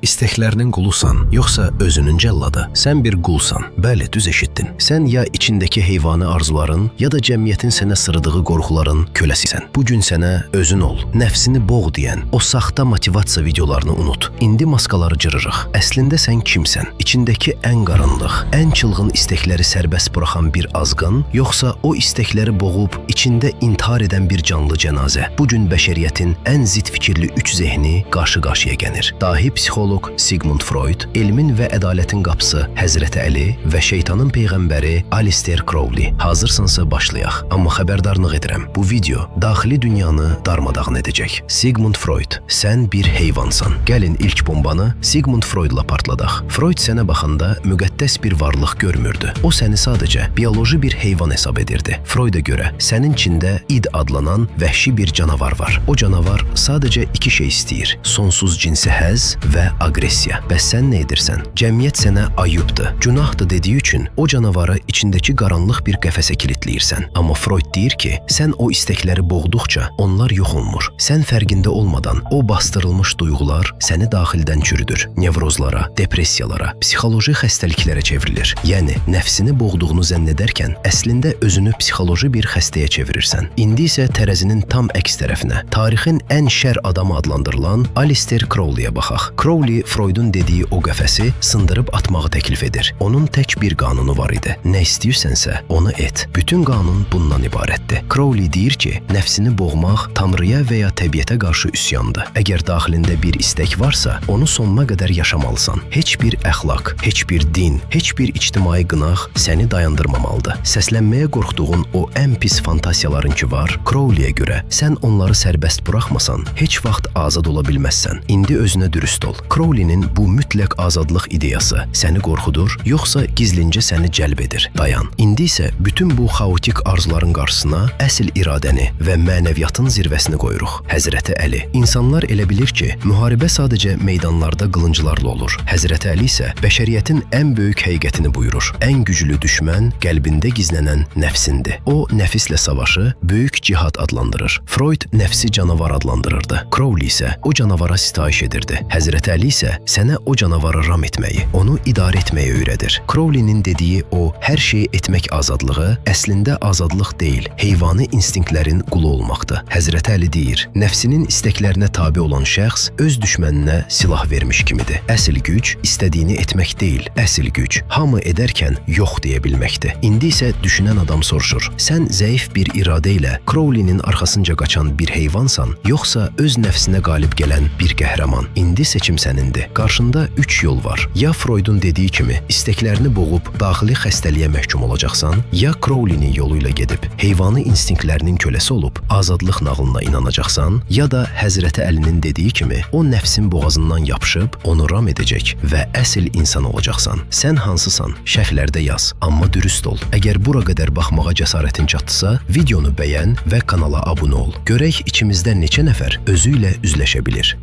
İstəklərinin qulusan, yoxsa özünün cəlladı? Sən bir qulsan. Bəli, düz eşitdin. Sən ya içindəki heyvani arzuların, ya da cəmiyyətin sənə sırıdığı qorxuların köləsisən. Bu gün sənə özün ol, nəfsini boğ deyən o saxta motivasiya videolarını unut. İndi maskaları cırırıq. Əslində sən kimsən? İçindəki ən qaranlıq, ən çılğın istəkləri sərbəst buraxan bir azğın, yoxsa o istəkləri boğub içində intihar edən bir canlı cənazə? Bu gün bəşəriyyətin ən zid fikirli üç zehni qarşı-qarşıya gəlir. Dahi psixoloq Sigmund Freud, elmin və ədalətin qapısı Həzrəti Əli və şeytanın peyğəmbəri Aleister Crowley. Hazırsansa başlayaq. Amma xəbərdarlıq edirəm. Bu video daxili dünyanı darmadağın edəcək. Sigmund Freud, sən bir heyvansan. Gəlin ilk bombanı Sigmund Freudla partladaq. Freud sənə baxanda müqəddəs bir varlıq görmürdü. O səni sadəcə bioloji bir heyvan hesab edirdi. Freuda görə sənin içində id adlanan vəhşi bir canavar var. O canavar sadəcə iki şey istəyir: sonsuz cinsi həzz və aqressiya. Bəs sən nə edirsən? Cəmiyyət sənə ayıbdır, günahdır dediyi üçün o canavarı içindəki qaranlıq bir qəfəsə kilitləyirsən. Amma Freud deyir ki, sən o istəkləri boğduqca onlar yox olmur. Sən fərqində olmadan o bastırılmış duyğular səni daxildən çürüdür. Nevrozlara, depressiyalara, psixoloji xəstəliklərə çevrilir. Yəni nəfsini boğduğunu zənn edərkən əslində özünü psixoloji bir xəstəyə çevirirsən. İndi isə tərəzinin tam əks tərəfinə, tarixin ən şər adamı adlandırılan Aleister Crowley-yə baxaq. Crowley Freudun dediyi o qəfəsi sındırıb atmağı təklif edir. Onun tək bir qanunu var idi. Nə istəyirsənsə, onu et. Bütün qanun bundan ibarətdir. Crowley deyir ki, nəfsini boğmaq Tanrıya və ya təbiətə qarşı üsyandır. Əgər daxilində bir istək varsa, onu sonuna qədər yaşamalısan. Heç bir əxlaq, heç bir din, heç bir ictimai qınaq səni dayandırmamalıdır. Səslənməyə qorxduğun o ən pis fantasiyaların ki var, Crowley-yə görə sən onları sərbəst buraxmasan, heç vaxt azad ola bilməzsən. İndi özünə dürüst ol. Crowley-nin bu mütləq azadlıq ideyası səni qorxudur, yoxsa gizlincə səni cəlb edir? Dayan. İndi isə bütün bu xaotik arzuların qarşısına əsl iradəni və mənəviyyatın zirvəsini qoyuruq. Həzrəti Əli. İnsanlar elə bilir ki, müharibə sadəcə meydanlarda qılınclarla olur. Həzrəti Əli isə bəşəriyyətin ən böyük həqiqətini buyurur. Ən güclü düşmən qəlbində gizlənən nəfsindir. O nəfislə savaşı böyük cihad adlandırır. Freud nəfsi canavar adlandırırdı. Crowley isə o canavara sitayiş edirdi. Həzrəti Əli isə sənə o canavarı ram etməyi, onu idarə etməyi öyrədir. Crowley-nin dediyi o hər şeyi etmək azadlığı əslində azadlıq deyil, heyvani instinktlərin qulu olmaqdır. Həzrəti Əli deyir, nəfsinin istəklərinə tabe olan şəxs öz düşməninə silah vermiş kimidir. Əsl güc istədiyini etmək deyil, əsl güc hamı edərkən yox deyə bilməkdir. İndi isə düşünən adam soruşur, sən zəif bir iradə ilə Crowley-nin arxasınca qaçan bir heyvansan, yoxsa öz nəfsinə qalib gələn bir qəhrəman? İndi seçim sənindir. Qarşında 3 yol var. Ya Freudun dediyi kimi istəklərini boğub daxili xəstəliyə məhkum olacaqsan, ya Crowley-nin yolu ilə gedib heyvani instinktlərinin köləsi olub azadlıq nağılına inanacaqsan, ya da Həzrəti Əlinin dediyi kimi o nəfsin boğazından yapışıb onu ram edəcək və əsl insan olacaqsan. Sən hansısan? Şərhlərdə yaz, amma dürüst ol. Əgər bura qədər baxmağa cəsarətin çatdısa, videonu bəyən və kanala abunə ol. Görək içimizdə neçə nəfər özü ilə üzləşə bilir.